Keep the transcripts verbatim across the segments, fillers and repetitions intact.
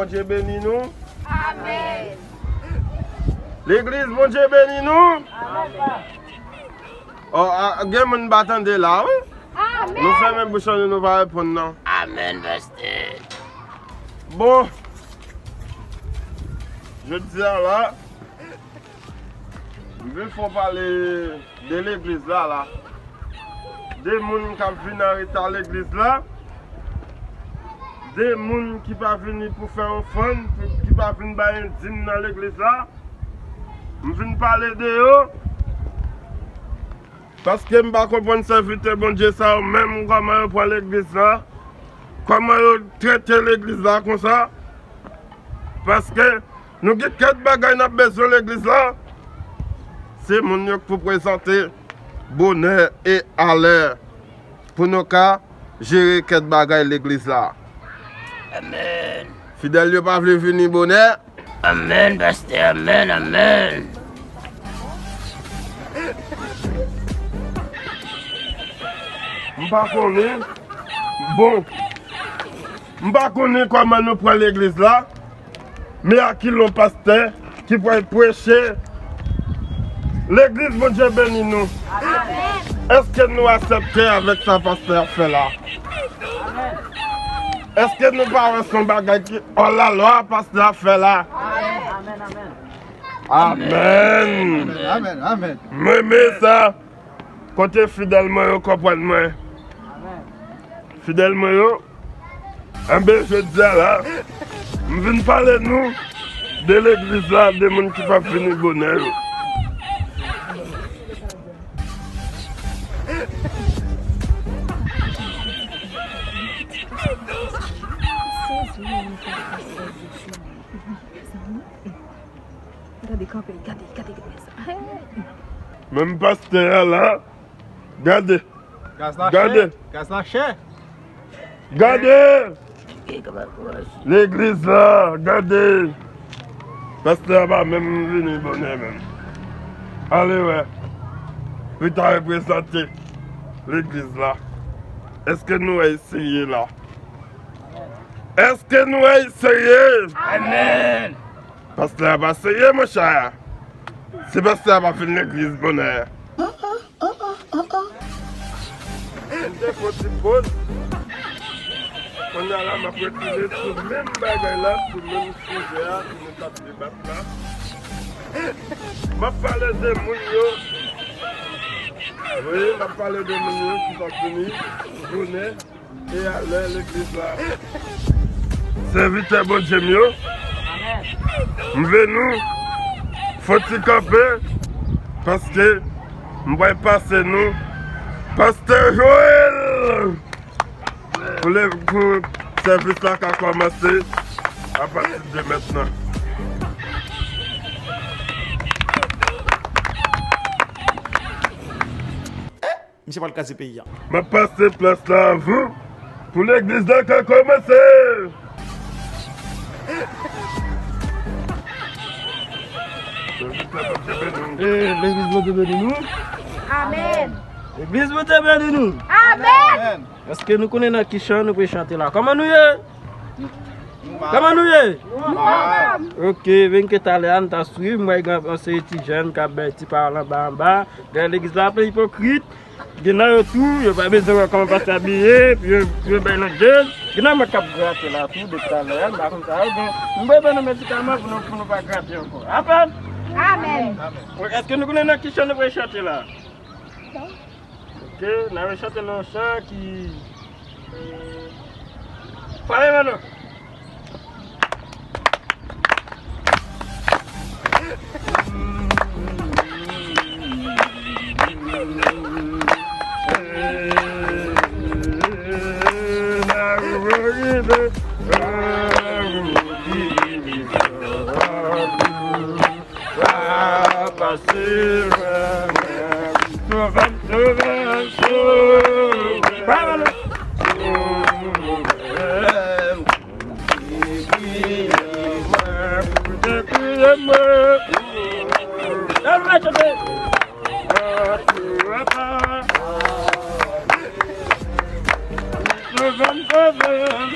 Bondye beni nou. Amèn. Legliz, Bondye beni nou. Amèn. Oh, a, gen moun pa tande la, wi. Amèn. Nou fèmen bouch nou, nou pa reponn, non. Amèn, pastè. Bon, jodi a la, m vin fè w pale de legliz la, la. De moun k ap vin anreta legliz la. De moun ki pa vini pou fè ofrann, ki pa vin bay dim nan legliz la. M vin pale de yo. Paske m pa konprann sèvitè Bondye sa yo menm, kòman yo pran legliz la, kòman yo trete legliz la konsa. Paske nou gen kèk bagay n ap bezwen legliz la. Se moun yo k pou prezante bonè e alè pou nou ka jere kèk bagay legliz la. Amèn. Fidèl yo pa vle vini bonè. Amèn, pastè, amèn, amèn. M pa konnen. Bon. M pa konnen kòman nou pran legliz la. Men a ki lon pastè ki pral preche. Legliz, Bondye beni nou. Amèn. Èske nou aksepte avèk sa pastè a fè la? Amèn. Èske nou pa wè se yon bagay ki hors la loi pastè a fè la? Amèn. Amèn, amèn. Amèn. Amèn, amèn. Mwen renmen sa. Kote fidèl mwen yo konprann mwen? Amèn. Fidèl mwen yo, enben, jodi a la, m vin pale nou de legliz la, de moun ki p ap vini bonè yo. Gade kanpe, gade, gade, gade sa. Hey! Menm pastè a la, gade. Gaz la chè. Gaz la chè. Gade! Legliz la, gade! Pastè a pa menm vini bonè menm. Ale wè. Li ta reprezante legliz la. Èske nou wè li serye la? Èske nou wè li serye? Amèn! Pastè a pa serye, monchè. Si pastè a pa vin legliz bonè. M te fè yon ti poz. Kounye a la, m ap retounen sou menm bagay la, sou menm sijè a, ke nou t ap debat la. M ap pale de moun yo. Wi, m ap pale de moun yo ki t ap vini bonè. E alè legliz la. Sèvitè Bondye m yo, m vle nou fè ti kanpe, paske m pral pase nou Pastè Joel pou le, pou sèvis la ka kòmanse apati de mentnan. Misye pral kraze peyi a. M ap pase plas la avou pou legliz la ka kòmanse. Eh, legliz Bondye beni nou. Amèn. Legliz Bondye beni nou. Amèn. Èske nou konnen nan ki chan nou pou chante la? Kòman nou ye? Kòman nou ye? Anfòm. Ok, vin ke talè a n ta swiv, m wè gen yon seri ti jèn k ap bay ti pawòl anba anba. Gen legliz la plen ipokrit. Gen nan yo tou, yo pa bezwen wè kòman pastè abiye, pou yo, pou yo bay langyèz. Gen nan mwen k ap grate la tou, depi talè a, m pa konn sa yo gen. M bezwen nou medikaman pou nou, pou nou pa grate ankò. Amen. Amen. Èske nou konnen nan ki chan nou pral chante la? Ok, n a rechante nan yon chan ki, Fale, mano. Sove m, sove m, sove m, sove m. Sove m. Kriye mwen, kriye mwen. Lève la tande. Sove m, sove m.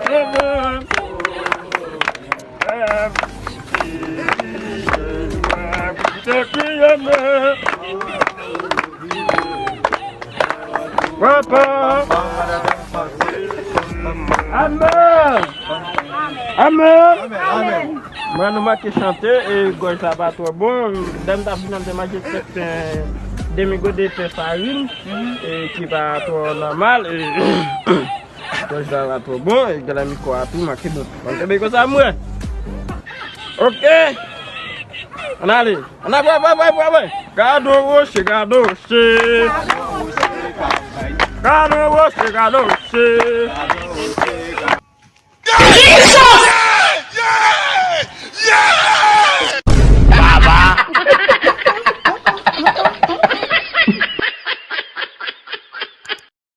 Sove m. Te kriye men. Papa. Amen. Amen. Mwen nou manke chante e gòj la pa twò bon. Dam ta final te manje sèten demi gode pen farin e ki pa twò nòmal e gòj la pa twò bon e gala mikwo a tou manke bon. Mwen te be konsa mwen. Ok. Ann ale. Ann ale, vay, vay, vay, vay, vay. Gade yon woche, gade yon woche. Gade yon woche, gade yon woche.